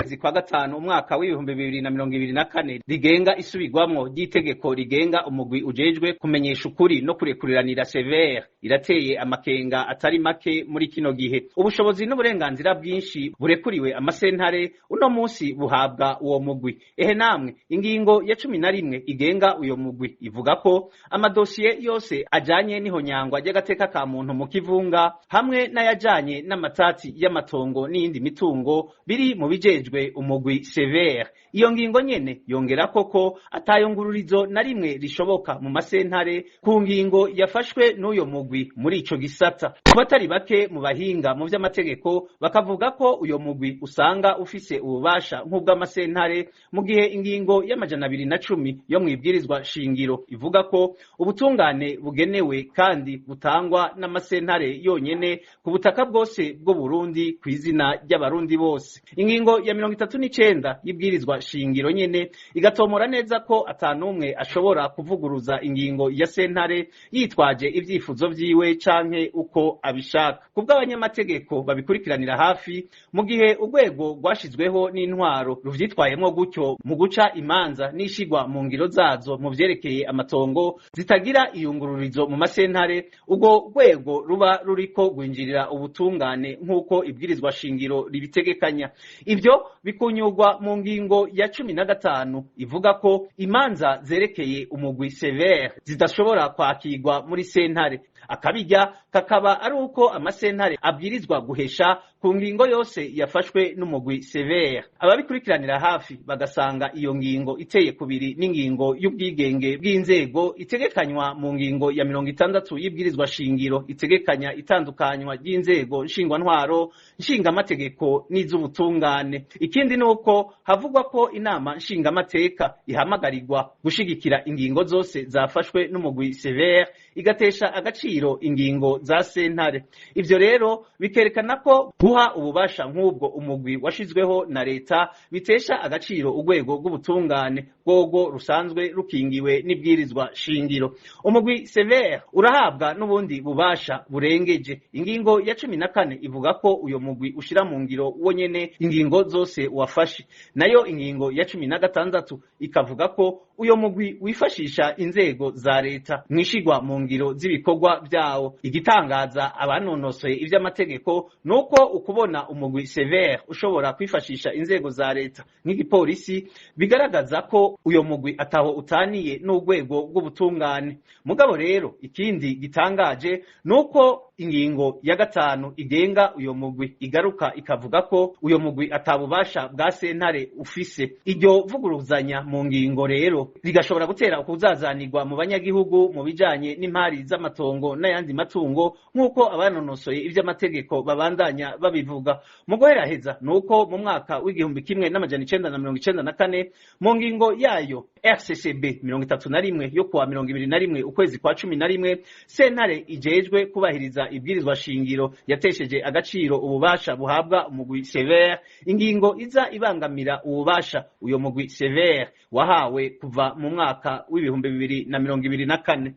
Kwezi kwa gatanu umwaka w'2024 rigenga isubirwamwo ry'itegeko rigenga umugwi ujejwe kumenyesha ukuri no kurekuriranira, CVR, irateye amakenga atari make muri kino gihe. Ubushobozi n'uburenganzira bwinshi burekuriwe amasentare uno munsi buhabwa uwo mugwi. Ehe namwe, ingingo ya 11 igenga uyo mugwi ivuga ko amadosiye yose ajanye n'ihonyangwa ry'agateka ka muntu mu kivunga hamwe n'ayajanye n'amatati y'amatongo n'iyindi mitungo biri mu bijejwe umugwi CVR. Iyo ngingo nyene yongera koko atayungururizo na rimwe rishoboka mu masentare ku ngingo yafashwe n'uyo mugwi muri ico gisata. Ku batari bake mu bahinga mu vy'amategeko bakavuga ko uyo mugwi usanga ufise ububasha nk'ubw'amasentare, mu gihe ingingo ya 210 yo mw'ibwirizwa shingiro ivuga ko ubutungane bugenewe kandi butangwa n'amasentare yonyene ku butaka bwose bw'u Burundi kw'izina ry'Abarundi bose. Ingingo ya 39 y'ibwirizwa shingiro nyene igatomora neza ko atanumwe ashobora kuvuguruza ingingo ya sentare yitwaje ivyifuzo vyiwe canke uko abishaka. Kubw'abanyamategeko babikurikiranira hafi, mu gihe urwego rwashizweho n'intwaro ruvyitwayemwo gutyo mu guca imanza n'ishigwa mu ngiro zazo mu vyerekeye amatongo zitagira iyungururizo mu masentare, urwo rwego ruba ruriko rwinjirira ubutungane nk'uko ibwirizwa shingiro ribitegekanya. Ivyo bikunyurwa mu ngingo ya 15 ivuga ko imanza zerekeye umugwi CVR zidashobora kwakirwa muri sentare. Akabirya kakaba ari uko amasentare abwirizwa guhesha ku ngingo yose yafashwe n'umugwi CVR. Ababikurikiranira hafi bagasanga iyo ngingo iteye kubiri n'ingingo y'ubwigenge bw'inzego itegekanywa mu ngingo ya 60 y'ibwirizwa shingiro itegekanya itandukanywa ry'inzego nshingwantwaro, nshingamategeko n'iz'ubutungane. Ikindi ni uko havugwa ko inama nshingamateka ihamagarirwa gushigikira ingingo zose zafashwe n'umugwi CVR, igatesha agaciro ingingo za sentare. Ivyo rero bikerekana ko guha ububasha nk'ubwo umugwi washizweho na leta bitesha agaciro urwego rw'ubutungane rworwo rusanzwe rukingiwe n'ibwirizwa shingiro. Umugwi CVR urahabwa n'ubundi bubasha burengeje. Ingingo ya 14 ivuga ko uyo mugwi ushira mu ngiro wonyene ingingo zose wafashe. Nayo ingingo ya 16 ikavuga ko uyo mugwi wifashisha inzego za leta mwishigwa mu ngiro z'ibikorwa vyawo. Igitangaza abanonosoye ivy'amategeko nuko ukubona umugwi CVR ushobora kwifashisha inzego za leta nk'igipolisi bigaragaza ko uyo mugwi ataho utaniye n'urwego rw'ubutungane. Mugabo rero ikindi gitangaje nuko ingingo ya 5 igenga uyo mugwi igaruka ikavuga ko uyo mugwi atabubasha bwa sentare ufise. Iryo vuguruzanya mu ngingo rero rigashobora gutera ukuzazanirwa mu banyagihugu mu bijanye n'impari z'amatongo n'ayandi matungo, nk'uko abanonosoye ivy'amategeko babandanya babivuga. Mu guheraheza nuko mu mwaka w'1994, mu ngingo yayo RCCB 31 yo kuwa 21 ukwezi kwa 11, sentare ijejwe kubahiriza ibwirizwa shingiro yatesheje agaciro ububasha buhabwa umugwi CVR, ingingo iza ibangamira ububasha uyo mugwi CVR wahawe kuva mu mwaka w'2024.